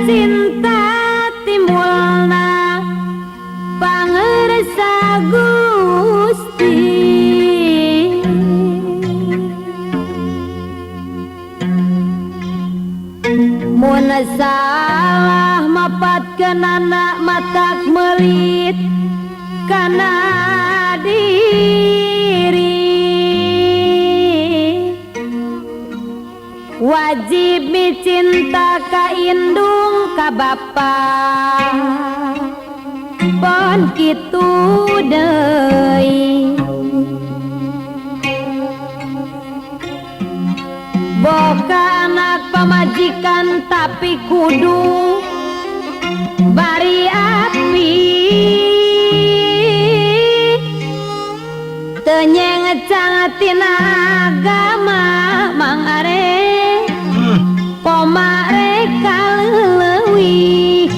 Cinta timbulna pangersa Gusti. Mun salah mapatkeunana matak meulit kana diri. Wajib micinta ka indung ka bapa pon kitu deui. Boka anak pamajikan tapi kudu bari api. Teu nyengcang tina agama Mang Are koma rek kaleuwih.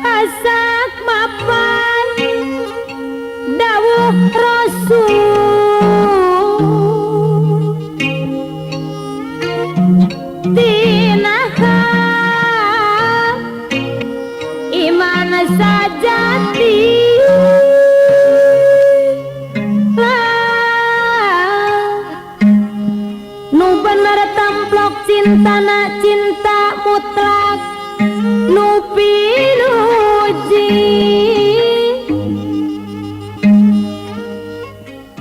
Asak mapan dawuh Rasul tinaha iman sajati lah nu bener templok cintana cinta mutlak nu pinuji.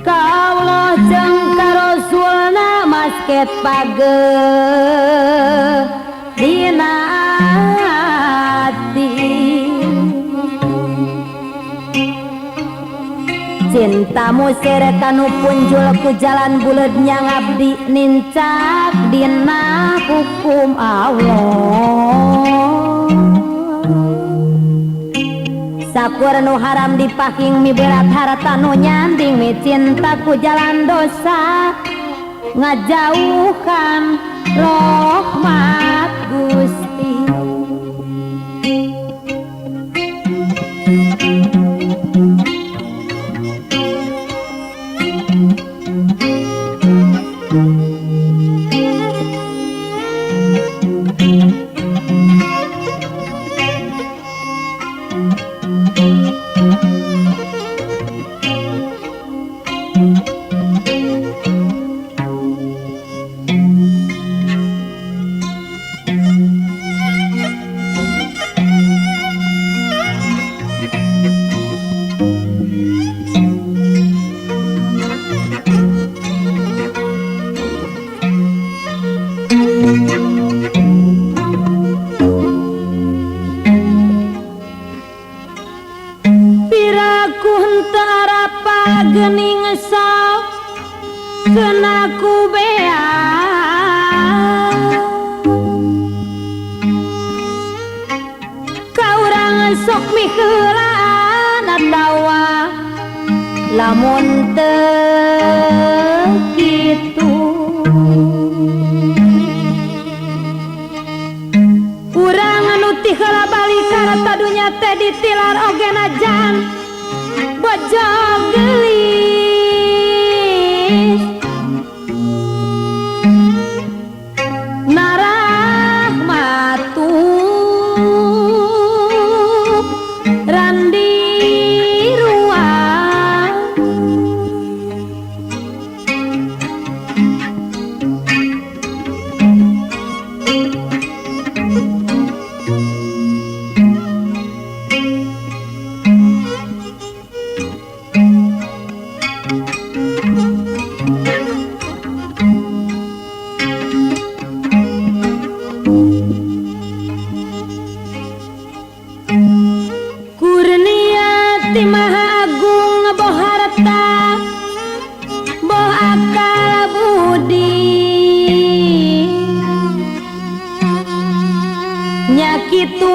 Ka Allah jeung ka Rasulna masket page dina ati. Cinta musir kanu punjul ku jalan buleud nyangabdi nincak dina hukum Allah. Sakur nu haram dipaking mi berat harta nu nyanding mi cinta ku jalan dosa ngajauhkan rahmat Gusti. Piraku henteu arapa geuning sok kena ku bea. Ka urang sok miheulaan atawa lamun teu kitu. Urang anu ti heula balik karata dunya teh ditilar oge najan bojo geulis. Narahmatu randi ruang.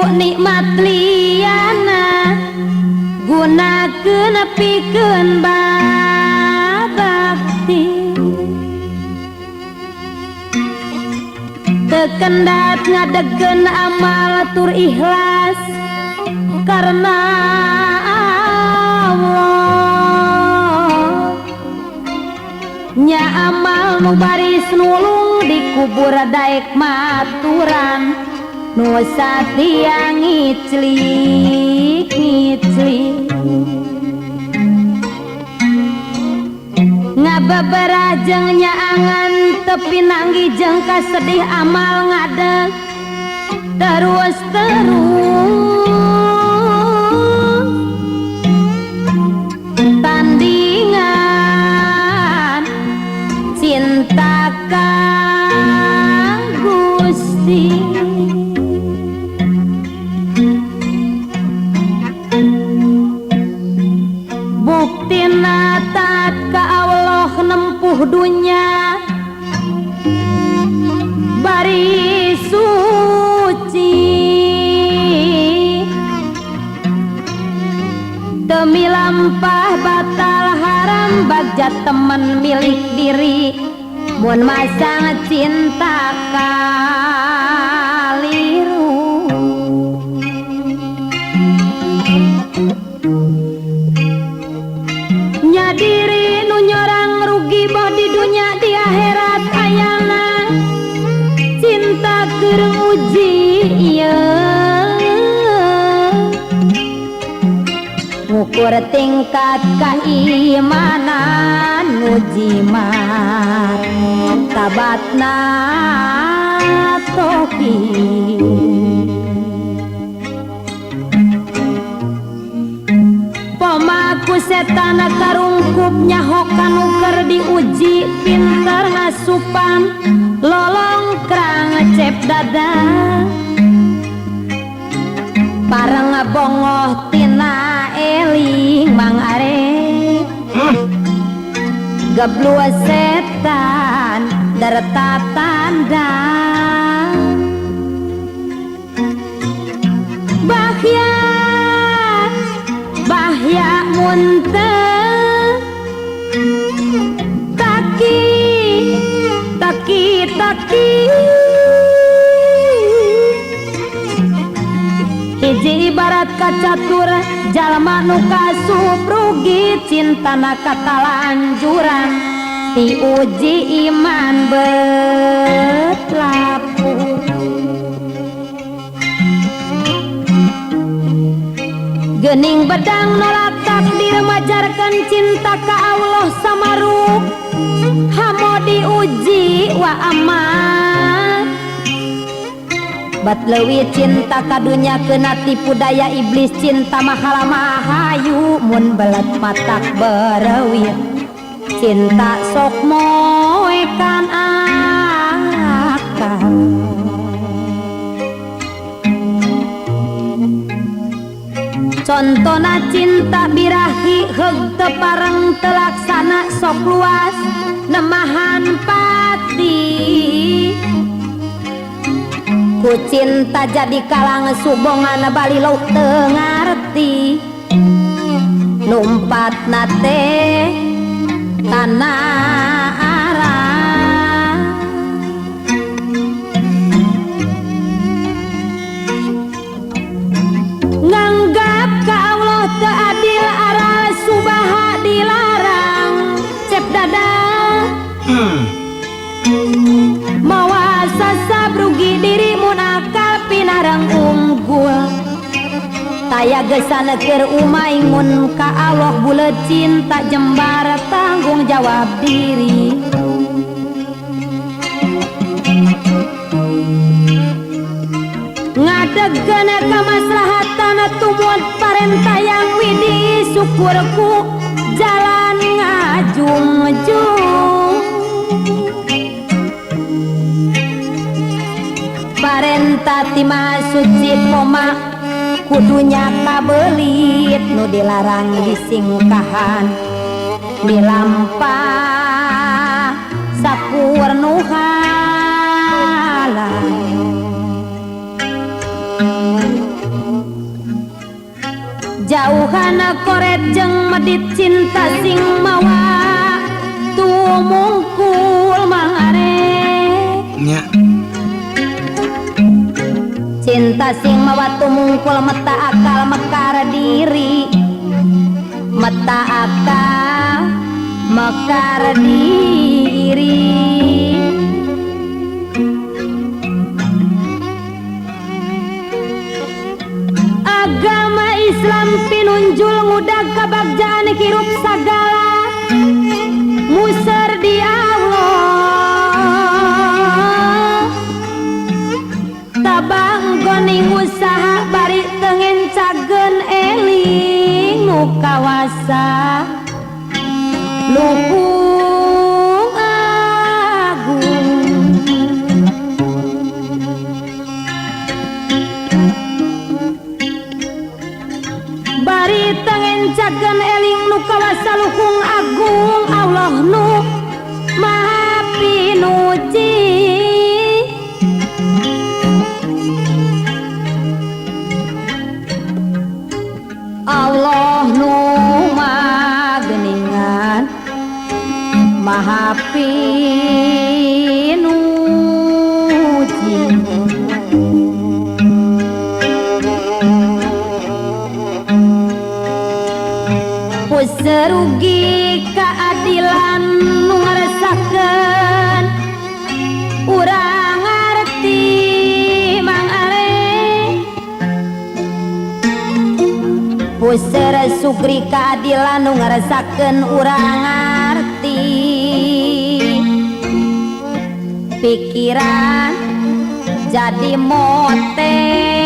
ku nikmat liyana gunakeun pikeun babakti teu kendat ngadegkeun amal tur ikhlas karena Allah nya amal nu baris nulung dikubur daek maturan nu satia ngiclik ngiclik ngabeberah jeung nyaangan tepi nanggi jeung kasedih amal ngadeg terus terus tandingan cinta ka Gusti buktina taat ka Allah nempuh dunya bari suci demi lampah batal haram bagja temen milik diri mun masang cinta kaliru nya diri nu nyorang rugi boh di dunya di akhirat ayana cinta keur uji ieu ngukur tingkat keimanan mujimat tabatna toki pomaku setan karungkup nyahokan nu keur diuji pinter ngasupan lolongkrang cep dada pareng bongoh tina eling Mang Arek geblu setan darta tandang bahya bahya muntah taki taki taki hiji ibarat kacatur jalma nu kasup rugi cintana katalanjuran diuji iman bet lapur gening bedang nolak takdir majarkan cinta ka Allah samaruk hamo diuji wa aman bat leuwih cinta ka dunya kena tipu daya iblis cinta mahala mahayu mun belet matak berewih cinta sok moekan akal contona cinta birahi heug teu pareng teu laksana sok luas nemahan pati ku cinta jadi kalang subongan bali lauk teu ngarti numpatna teh kana arah nganggap ka Allah teu adil aral subaha dilarang cep dada mawa sasab rugi diri mun akal pinarang unggul taya gesan keur umai mun ka Allah buleut cinta jembar tanggung jawab diri ngadegkeun kamaslahatan tumut parentah yang widi syukurku jalan ngajung-jung parentah ti Maha Suci poma kudunya kabelit nu dilarang disingkahan milampah sakur nu halal. Jauhan koret jeung medit cinta sing mawa tumungkul mangare nya. Cinta sing mawa tumungkul meta akal mekar diri, meta akal mekar diri. Agama Islam pinunjul ngudag kabagjaan hirup sagala muser di Allah. Tabang goning usaha bari tengen cagen eling nu kawasa lukung agung. Bari tengen cagen eling nu kawasa lukung agung Allah nu Maha Pinuji. Allah nu mageningan Maha Pinuji. Puserugi keadilan nu ngaresakeun urang ngarti Mang Ale. Puser sukri keadilan nu ngaresakeun urang ngarti. Pikiran jadi mote.